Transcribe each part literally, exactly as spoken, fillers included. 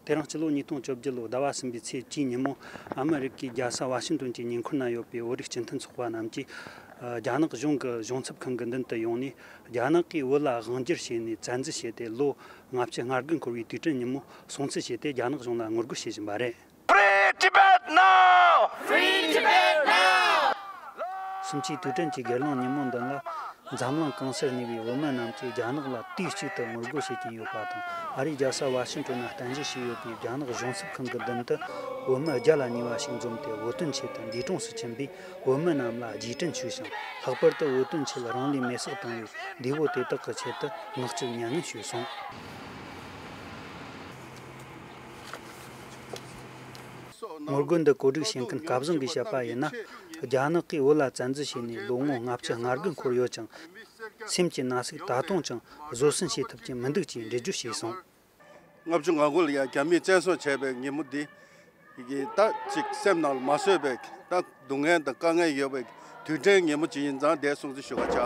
དེ་རིང་སྤྱི་ལོ་ཉིས་སྟོང་བཅོ་བརྒྱད་ལོའི་ཟླ་བ་གསུམ་པའི་ཚེས་བཅུའི་ཉིན་མོ། ཨ་མི་རི་ཀའི་རྒྱལ་ས་ཝ་ཤིང་ཏོན་གྱི་ཉེ་འཁོར་ན་ཡོད་པའི་བོད་རིགས་སྤྱི་མཐུན་ཚོགས་པ་རྣམས་ཀྱིས། ཨ། རྒྱ་ནག་གཞུང་གི་གཞུང་ཚབ་ཁང་གི་མདུན་དུ་ཡོང་ནས། རྒྱ་ནག་གིས་བོད་ལ་དབང་སྒྱུར་བྱས་ནས་བཙན་འཛུལ་བྱས་ཏེ་ལོ་ལྔ་བཅུ་ང་དགུ་འཁོར་བའི་དུས་དྲན་ཉིན་མོ་སྲུང་བརྩི་བྱས་ཏེ། རྒྱ་ནག་གཞུང་ལ་ངོ་རྒོལ་བྱེད་བཞིན་པ་རེད། Free Tibet now! Free Tibet now! གསུམ་བཅུའི་དུས་དྲན་གྱི་སྒེར་ལངས་ཉིན་མོ་འདི་ལ། འཛམ་གླིང་གང་སར་གནས་པའི་བོད་མི་རྣམས་ཀྱིས་རྒྱ་ནག་ལ་དུས་གཅིག་ཏུ་ངོ་རྒོལ་བྱེད་ཀྱིན་ཡོད་པ་དང་། ཨ་རིའི་རྒྱལ་ས་ཝ་ཤིང་ཏོན་ན་རྟེན་གཞི་བྱས་ཡོད་པའི་རྒྱ་ནག་གཞུང་ཚབ་ཁང་གི་མདུན་དུ། བོད་མི་བརྒྱ་ལ་ཉེ་བ་ཞིག་འཛོམས་ཏེ། བོད་དོན་ཆེད་དུ་འདས་གྲོངས་སུ་ཕྱིན་པའི་བོད་མི་རྣམས་ལ་རྗེས་དྲན་ཞུས་ཤིང་། ལྷག་པར་དུ་བོད་དོན་ཆེད་རང་ལུས་མེར་སྲེག་བཏང་བའི་འདས་པོ་དེ་དག་གི་ཆེད་དུ་བསྔགས་བརྗོད་མྱ་ངན་ཞུས་སོང་། ངོ་རྒོལ་འདི་གོ་སྒྲིག་བྱེད་མཁན་སྐལ་བཟང་གིས་བཤད་པ་ཡིན་ན། རྒྱ་ནག་གིས་བོད་ལ་བཙན་འཛུལ་བྱས་ནས་ལོ་ངོ་ལྔ་བཅུ་ང་དགུ་འཁོར་ཡོད་ཀྱང་། སེམས་ཀྱི་ན་ཟུག་ད་དུང་ཀྱང་བཟོད་བསྲན་བྱེད་ཐུབ་ཀྱི་མི་འདུག་ཅེས་འགྲེལ་བརྗོད་བྱས་སོང་། ལྔ་བཅུ་ང་དགུ་ལ་ཡང་རྒྱ་མིས་བཙན་བཟུང་བྱས་པའི་ཉིན་མོ་འདི། ཡི་གེ་ད་ཅིག་སེམས་ནང་ལ་མ་བཟོད་པའི་ད་སྡུག་བསྔལ་དང་དཀའ་ངལ་ཡོད་པའི་དུས་དྲན་ཉིན་མོ་ཅིག་ཡིན་ཙང་། དེ་སྲུང་བརྩི་ཞུ་བར་བྱ།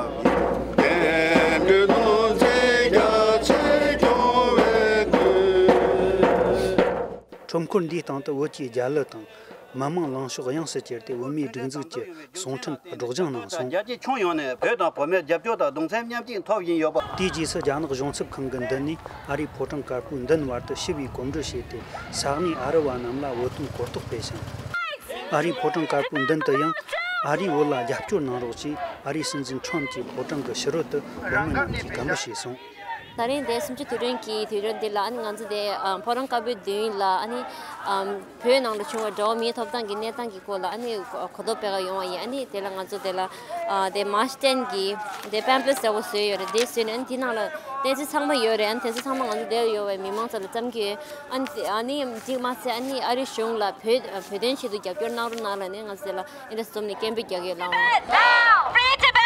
ཁྲོམ་སྐོར་འདིའི་སྟེང་དུ་བོད་ཀྱི་རྒྱལ་གླུ་དང་། མི་དམངས་ལངས་ཕྱོགས་དབྱངས་སུ་གྱེར་ཏེ། བོད་མིའི་སྒྲིག་འཛུགས་ཀྱི་གསུང་འཕྲིན་སྒྲོག་སྦྱང་གནང་སོང་། རྒྱལ་སྤྱིའི་ཁྱོན་ཡོངས་ནས་བོད་དང་བོད་མིར་རྒྱབ་སྐྱོར་དང་གདུང་སེམས་མཉམ་སྐྱེད་ཐོབ་བཞིན་ཡོད་པ། དེའི་རྗེས་སུ་རྒྱ་ནག་གཞུང་ཚབ་ཁང་གི་མདུན་ནས་ཨ་རིའི་ཕོ་བྲང་དཀར་པོའི་མདུན་བར་དུ་ཞི་བའི་གོམ་བགྲོད་བྱས་ཏེ། ས་གནས་ཨ་རི་བ་རྣམས་ལ་བོད་དོན་གོ་རྟོགས་སྤེལ་ཞིང་། ཨ་རིའི་ཕོ་བྲང་དཀར་པོའི་མདུན་དུ་ཡང་། ཨ་རིས་བོད་ལ་རྒྱབ་སྐྱོར་གནང་རོགས་ཞེས་ཨ་རིའི་སྲིད་འཛིན་ཁྲོམ་གྱིས་ཕོ་བྲང་གི་ཕྱི་རོལ་དུ་བོད་མི་རྣམས་ཀྱིས་སྒམ་པོ་བྱས་སོང་། ད་རིང་དེ་གསུམ་བཅུའི་དུས་དྲན་གྱི་དུས་རིམ་འདི་ལ། ཨ་ནི་ང་ཚོ་དེ་ཨམ་ཕོ་བྲང་དཀར་པོའི་མདུན་ལ། ཨ་ནི་ཨམ་བོད་ནང་ལ་བྱུང་བའི་འགྲོ་བ་མིའི་ཐོབ་ཐང་གི་གནས་སྟངས་ཀྱི་སྐོར་ལ། ཨ་ནི་གོ་གོ་རྟོགས་སྤེལ་ག་ཡོང་བ་ཡིན། ཨ་ནི་དེ་ལ་ང་ཚོ་དེ་ལ་ཨ་དེ་མཱར་ཆི་ཊེན་གྱི་དེ་པེམ་ཕི་ལེཊ་འདྲ་བོ་བཟོས་ཡོད་རེད། དེ་བཟོས་ནས། ཨ་ནི་དེ་ནང་ལ་གཏན་ཚིགས་ཚང་མ་ཡོད་རེད། ཨ་ནི་གཏན་ཚིགས་ཚང་མ་ང་ཚོ་དེར་ཡོད་པའི་མི་མང་ཚོ་ལ་བརྩམས་ཀྱི་ཡོད། ཨ་ནི་ཨ་ནི་གཅིག་མ་ཚད། ཨ་ནི་ཨ་རི་གཞུང་ལ་བོད་བོད་དོན་ཆེད་དུ་རྒྱབ་སྐྱོར་གནང་རོགས་གནང་ལབ་ནས་ང་ཚོ་དེ་ལ་ཨེ་འདྲ་འཛོམས་ནས་སྐད་འབོད་རྒྱག་གི་ཡོད་ལགས།